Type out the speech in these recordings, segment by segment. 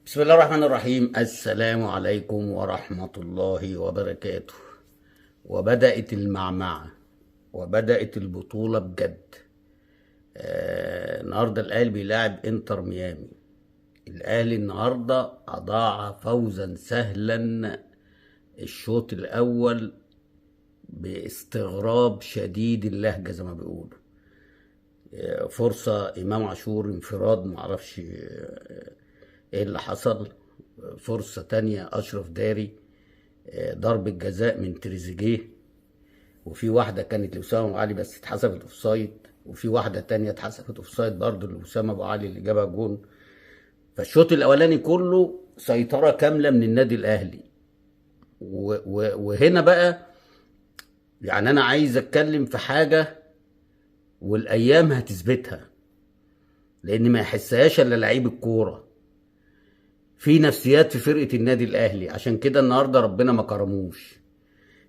بسم الله الرحمن الرحيم. السلام عليكم ورحمة الله وبركاته. وبدأت المعمعة وبدأت البطولة بجد. النهارده الأهلي بيلاعب انتر ميامي. الأهلي النهارده أضاع فوزا سهلا الشوط الأول باستغراب شديد اللهجة زي ما بيقولوا. فرصة إمام عاشور انفراد، معرفش ايه اللي حصل. فرصة تانية أشرف داري، ضربة جزاء من تريزيجيه، وفي واحدة كانت لأسامة أبو علي بس اتحسبت offside، وفي واحدة تانية اتحسبت offside برضه لأسامة أبو علي اللي جابها جون. فالشوط الأولاني كله سيطرة كاملة من النادي الأهلي. وهنا بقى يعني أنا عايز أتكلم في حاجة والأيام هتثبتها، لأن ما يحسهاش إلا لعيب الكورة. في نفسيات في فرقة النادي الأهلي، عشان كده النهاردة ربنا ما كرموش،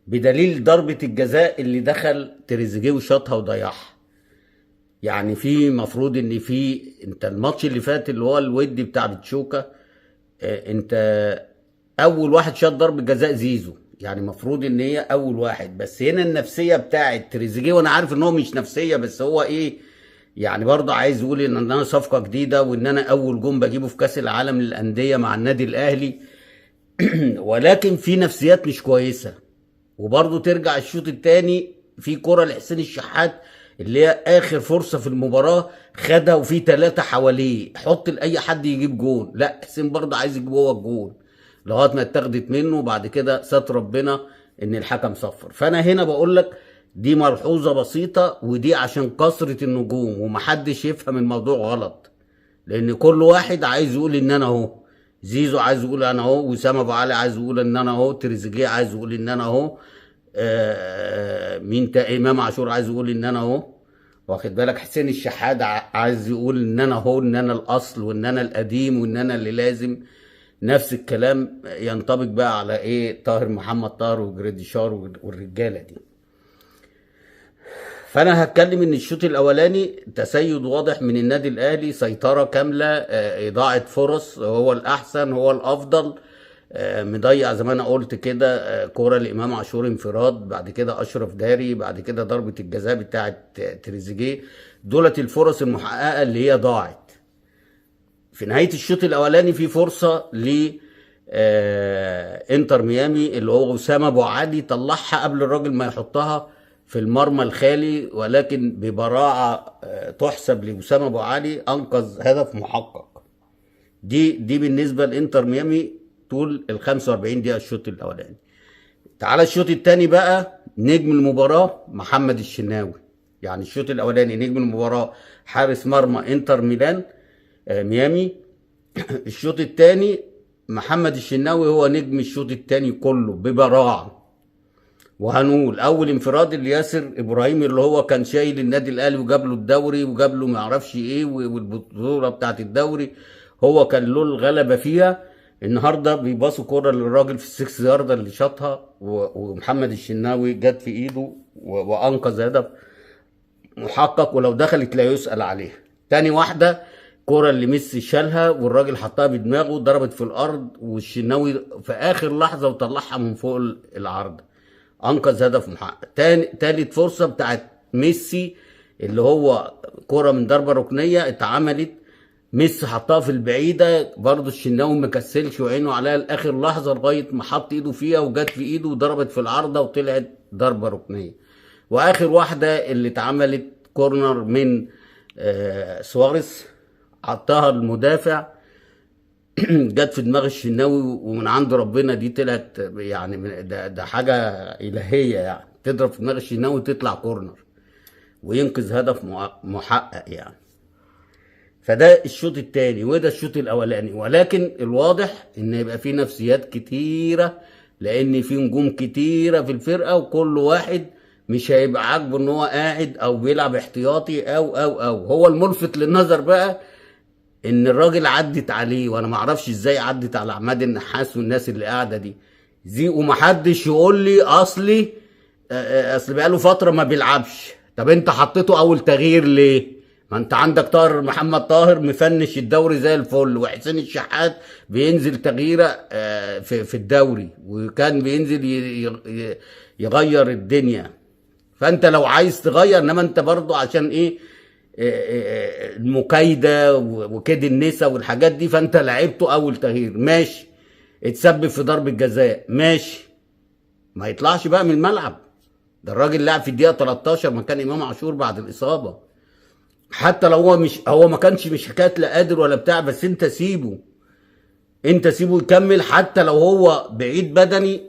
بدليل ضربة الجزاء اللي دخل تريزيجيه وشاطها وضيعها. يعني في مفروض ان في انت الماتش اللي فات اللي هو الودي بتاع بتشوكا، انت اول واحد شاط ضربة جزاء زيزو، يعني مفروض ان هي اول واحد، بس هنا النفسية بتاعت تريزيجيه، وانا عارف ان هو مش نفسية بس هو ايه يعني برضه عايز يقول ان انا صفقة جديدة وان انا اول جون بجيبه في كاس العالم للأندية مع النادي الاهلي. ولكن في نفسيات مش كويسة. وبرضه ترجع الشوط الثاني في كرة لحسين الشحات اللي هي اخر فرصة في المباراة خدها وفي 3 حواليه، حط لأي حد يجيب جون، لا حسين برضه عايز يجيب هو الجون لغاية ما اتاخدت منه، وبعد كده ستر ربنا ان الحكم صفر. فانا هنا بقول لك دي ملحوظة بسيطة، ودي عشان كثرة النجوم ومحدش يفهم الموضوع غلط، لان كل واحد عايز يقول ان انا اهو، زيزو عايز يقول انا اهو، وسام ابو علي عايز يقول ان انا اهو، تريزيجيه عايز يقول ان انا اهو، مين امام عاشور عايز يقول ان انا اهو، واخد بالك، حسين الشحات عايز يقول ان انا اهو، ان انا الاصل وان انا القديم وان انا اللي لازم. نفس الكلام ينطبق بقى على ايه طاهر محمد طاهر وجريديشار والرجاله دي. فانا هتكلم ان الشوط الاولاني تسيد واضح من النادي الاهلي، سيطرة كاملة، اضاعه فرص، هو الاحسن هو الافضل، مضيع زي ما انا قلت كده، كورة لامام عاشور انفراد، بعد كده اشرف داري، بعد كده ضربه الجزاء بتاعه تريزيجيه. دولت الفرص المحققه اللي هي ضاعت. في نهاية الشوط الاولاني في فرصة ل انتر ميامي اللي هو اسامة ابو علي طلعها قبل الراجل ما يحطها في المرمى الخالي، ولكن ببراعه تحسب لأسامة ابو علي انقذ هدف محقق. دي بالنسبة لانتر ميامي طول ال 45 دقيقة الشوط الاولاني. تعالى الشوط الثاني بقى، نجم المباراة محمد الشناوي. يعني الشوط الاولاني نجم المباراة حارس مرمى انتر ميلان، ميامي. الشوط الثاني محمد الشناوي هو نجم الشوط الثاني كله ببراعه. وهنقول اول انفراد لياسر ابراهيم اللي هو كان شايل النادي الاهلي وجاب له الدوري وجاب له ما اعرفش ايه والبطوله بتاعت الدوري هو كان له الغلبة فيها. النهارده بيباصوا كورة للراجل في السكس يارده اللي شاطها، ومحمد الشناوي جت في ايده وانقذ هدف محقق، ولو دخلت لا يسأل عليها. تاني واحدة كرة اللي ميسي شالها والراجل حطها بدماغه ضربت في الارض، والشناوي في اخر لحظة وطلعها من فوق العارضة، انقذ هدف محقق. تالت فرصة بتاعت ميسي اللي هو كرة من ضربه ركنيه اتعملت، ميسي حطها في البعيدة برضه الشناوي ما كسلش وعينه عليها لاخر لحظة لغاية ما حط ايده فيها وجت في ايده وضربت في العارضة وطلعت ضربه ركنيه. واخر واحدة اللي اتعملت كورنر من سواريز حطها المدافع جت في دماغ الشناوي، ومن عند ربنا دي طلعت، يعني ده حاجة الهيه، يعني تضرب في دماغ الشناوي وتطلع كورنر وينقذ هدف محقق يعني. فده الشوط الثاني وده الشوط الاولاني. ولكن الواضح ان يبقى في نفسيات كتيرة، لان في نجوم كتيرة في الفرقة، وكل واحد مش هيبقى عاجبه ان هو قاعد او بيلعب احتياطي او او او. هو الملفت للنظر بقى ان الراجل عدت عليه، وانا ما اعرفش ازاي عدت على عماد النحاس والناس اللي قاعدة دي زي، ومحدش يقول لي اصل بقاله فترة ما بيلعبش. طب انت حطيته اول تغيير ليه؟ ما انت عندك طاهر محمد طاهر مفنش الدوري زي الفل، وحسين الشحات بينزل تغييره في الدوري، وكان بينزل يغير الدنيا. فانت لو عايز تغير، انما انت برضو عشان ايه المكايده وكيد النسا والحاجات دي، فانت لعبته اول تغيير ماشي، اتسبب في ضربه جزاء ماشي، ما يطلعش بقى من الملعب. ده الراجل لعب في الدقيقة 13 مكان امام عاشور بعد الاصابة، حتى لو هو مش، هو ما كانش مش حكاية لا قادر ولا بتاع، بس انت سيبه، انت سيبه يكمل حتى لو هو بعيد بدني.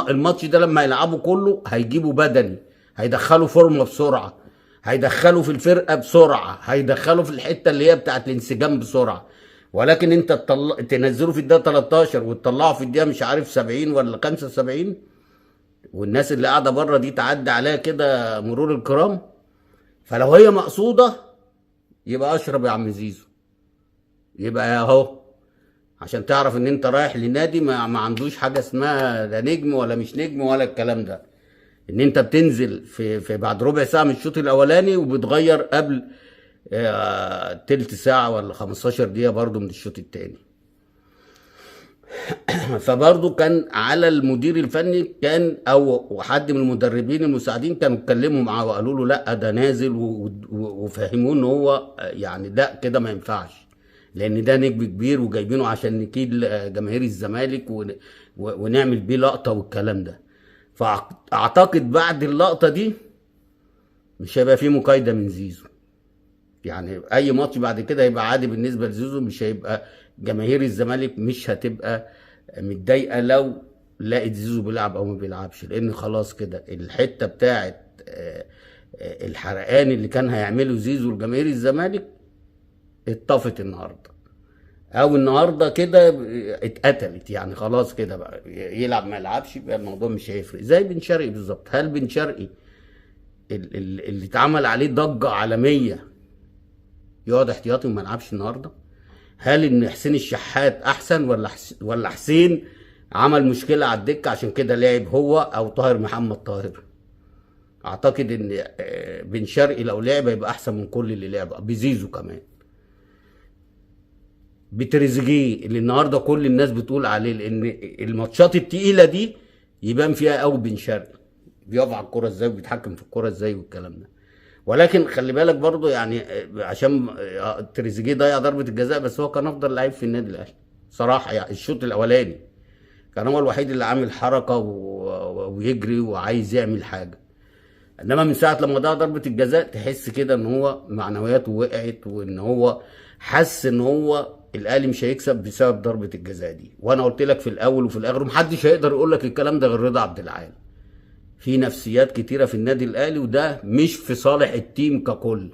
الماتش ده لما يلعبه كله هيجيبه بدني، هيدخله فورمه بسرعة، هيدخله في الفرقة بسرعة، هيدخله في الحتة اللي هي بتاعت الانسجام بسرعة. ولكن انت تنزله في الدقيقة 13 وتطلعه في الدقيقة مش عارف 70 ولا 75، والناس اللي قاعدة بره دي تعدي عليها كده مرور الكرام. فلو هي مقصوده يبقى اشرب يا عم زيزو، يبقى اهو عشان تعرف ان انت رايح لنادي ما عندوش حاجة اسمها لا نجم ولا مش نجم ولا الكلام ده، ان انت بتنزل في بعد ربع ساعة من الشوط الاولاني وبتغير قبل تلت ساعة ولا 15 دقيقة برضو من الشوط الثاني. فبرضو كان على المدير الفني كان او حد من المدربين المساعدين كانوا اتكلموا معاه وقالوا له لا ده نازل، وفهموه ان هو يعني ده كده ما ينفعش، لان ده نجم كبير وجايبينه عشان نكيد جماهير الزمالك ونعمل بيه لقطة والكلام ده. فاعتقد بعد اللقطة دي مش هيبقى فيه مقايده من زيزو، يعني اي ماتش بعد كده هيبقى عادي بالنسبة لزيزو، مش هيبقى جماهير الزمالك مش هتبقى متضايقة لو لقت زيزو بيلعب او ما بيلعبش، لان خلاص كده الحتة بتاعت الحرقان اللي كان هيعمله زيزو لجماهير الزمالك اتطفت النهارده، او النهارده كده اتقتلت، يعني خلاص كده بقى يلعب ما يلعبش يبقى الموضوع مش هيفرق. زي بن شرقي بالظبط، هل بن شرقي اللي اتعمل عليه ضجه عالمية يقعد احتياطي وما يلعبش النهارده؟ هل ان حسين الشحات احسن ولا حسين عمل مشكلة على الدكة عشان كده لعب هو او طاهر محمد طاهر؟ اعتقد ان بن شرقي لو لعب هيبقى احسن من كل اللي لعب، بزيزو كمان، بتريزيجيه اللي النهارده كل الناس بتقول عليه، لان الماتشات التقيله دي يبان فيها قوي بن شرقي، بيقف على الكورة ازاي وبيتحكم في الكورة ازاي والكلام ده. ولكن خلي بالك برضو عشان تريزيجيه ضيع ضربه الجزاء، بس هو كان افضل لعيب في النادي الاهلي صراحة، الشوط الاولاني كان هو الوحيد اللي عامل حركة ويجري وعايز يعمل حاجة، انما من ساعة لما ضيع ضربه الجزاء تحس كده ان هو معنوياته وقعت، وان هو حس ان هو الاهلي مش هيكسب بسبب ضربه الجزاء دي. وانا قلت لك في الاول وفي الاخر ومحدش هيقدر يقول لك الكلام ده غير رضا عبد العال، في نفسيات كتيرة في النادي الاهلي وده مش في صالح التيم ككل.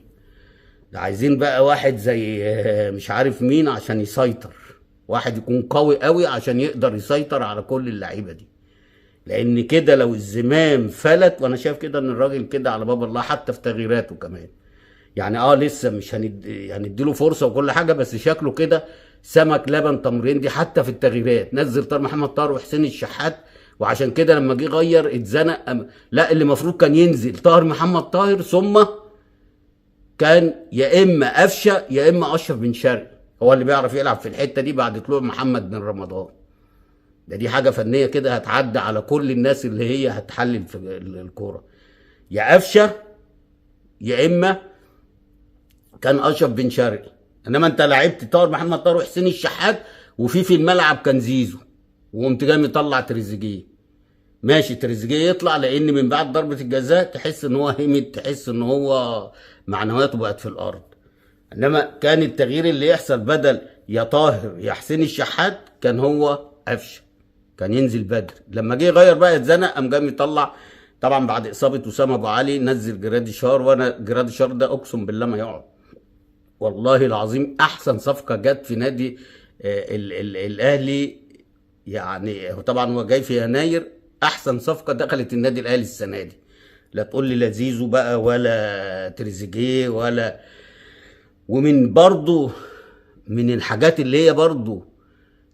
ده عايزين بقى واحد زي مش عارف مين عشان يسيطر، واحد يكون قوي قوي عشان يقدر يسيطر على كل اللعيبة دي، لان كده لو الزمام فلت، وانا شايف كده ان الراجل كده على باب الله حتى في تغييراته كمان، لسه مش هنديله فرصة وكل حاجة، بس شكله كده سمك لبن تمرين دي حتى في التغييرات. نزل طاهر محمد طاهر وحسين الشحات، وعشان كده لما جه غير اتزنق، لا اللي المفروض كان ينزل طاهر محمد طاهر، ثم كان يا اما قفشه يا اما اشرف بن شرقي، هو اللي بيعرف يلعب في الحتة دي بعد طلوع محمد بن رمضان. ده دي حاجة فنية كده هتعدي على كل الناس اللي هي هتحلل في الكورة، يا قفشه يا اما كان اشرف بن شرقي. انما انت لعبت طاهر محمد طاهر وحسين الشحات، وفي الملعب كان زيزو، وقمت جاي مطلع تريزيجيه. ماشي تريزيجيه يطلع، لان من بعد ضربه الجزاء تحس ان هو همد، تحس ان هو معنوياته بقت في الارض. انما كان التغيير اللي يحصل بدل يا طاهر يا حسين الشحات كان هو قفشه، كان ينزل بدري. لما جه يغير بقى اتزنق، قام جاي مطلع طبعا بعد اصابه اسامة ابو علي، نزل جراديشار. وانا جراديشار ده اقسم بالله ما يقعد، والله العظيم احسن صفقة جت في نادي الاهلي، طبعا هو جاي في يناير، احسن صفقة دخلت النادي الاهلي السنة دي. لا تقول لي لا زيزو بقى ولا تريزيجيه ولا، ومن برضو من الحاجات اللي هي برضو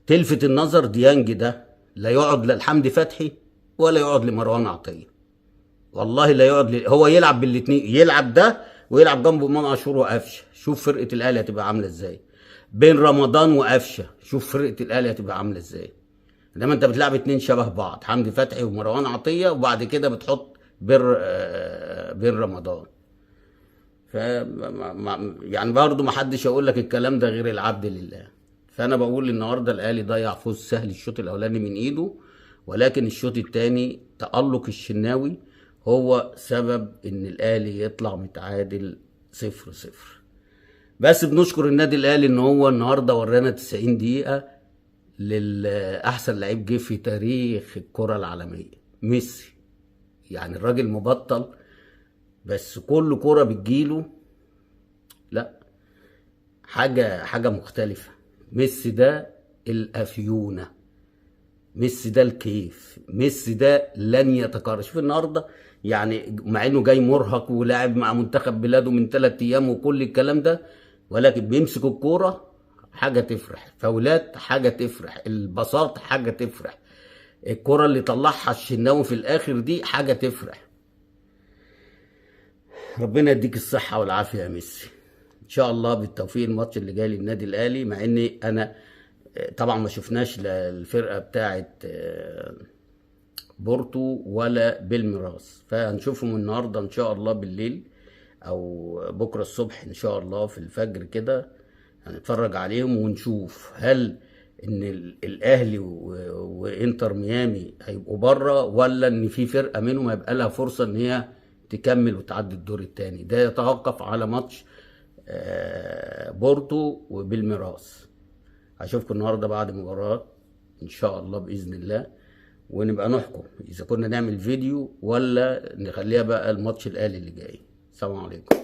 تلفت النظر ديانج ده لا يقعد للحمدي فتحي ولا يقعد لمروان عطية، والله لا يقعد هو يلعب بالاتنين، يلعب ده ويلعب جنبه امام عاشور وقفشه، شوف فرقه الاهلي هتبقى عامله ازاي. بين رمضان وقفشه، شوف فرقه الاهلي هتبقى عامله ازاي. انما انت بتلعب اتنين شبه بعض، حمدي فتحي ومروان عطية، وبعد كده بتحط بين رمضان. ف يعني برضه ما حدش يقول لك الكلام ده غير العبد لله. فانا بقول النهارده الاهلي ضيع فوز سهل الشوط الاولاني من ايده، ولكن الشوط الثاني تألق الشناوي هو سبب ان الاهلي يطلع متعادل 0-0. بس بنشكر النادي الاهلي ان هو النهارده ورانا 90 دقيقة للاحسن لعيب جه في تاريخ الكره العالمية، ميسي. يعني الراجل مبطل، بس كل كره بتجيله لا حاجة مختلفة. ميسي ده الافيونه، ميسي ده الكيف، ميسي ده لن يتكرر. شوف النهارده يعني مع انه جاي مرهق ولاعب مع منتخب بلاده من 3 ايام وكل الكلام ده، ولكن بيمسك الكورة حاجة تفرح، فاولات حاجة تفرح، البساط حاجة تفرح، الكورة اللي طلعها الشناوي في الاخر دي حاجة تفرح. ربنا يديك الصحة والعافية يا ميسي، ان شاء الله بالتوفيق الماتش اللي جاي للنادي الاهلي. مع اني انا طبعا ما شفناش لا الفرقة بتاعه بورتو ولا بالميراس، فهنشوفهم النهارده ان شاء الله بالليل او بكره الصبح ان شاء الله في الفجر كده، هنتفرج عليهم ونشوف هل ان الاهلي وانتر ميامي هيبقوا بره، ولا ان في فرقه منهم هيبقى لها فرصة ان هي تكمل وتعدي الدور الثاني. ده يتوقف على ماتش بورتو وبالميراس. هشوفكم النهارده بعد مباراة ان شاء الله باذن الله، ونبقى نحكم اذا كنا نعمل فيديو ولا نخليها بقى الماتش الاهلي اللي جاي. السلام عليكم.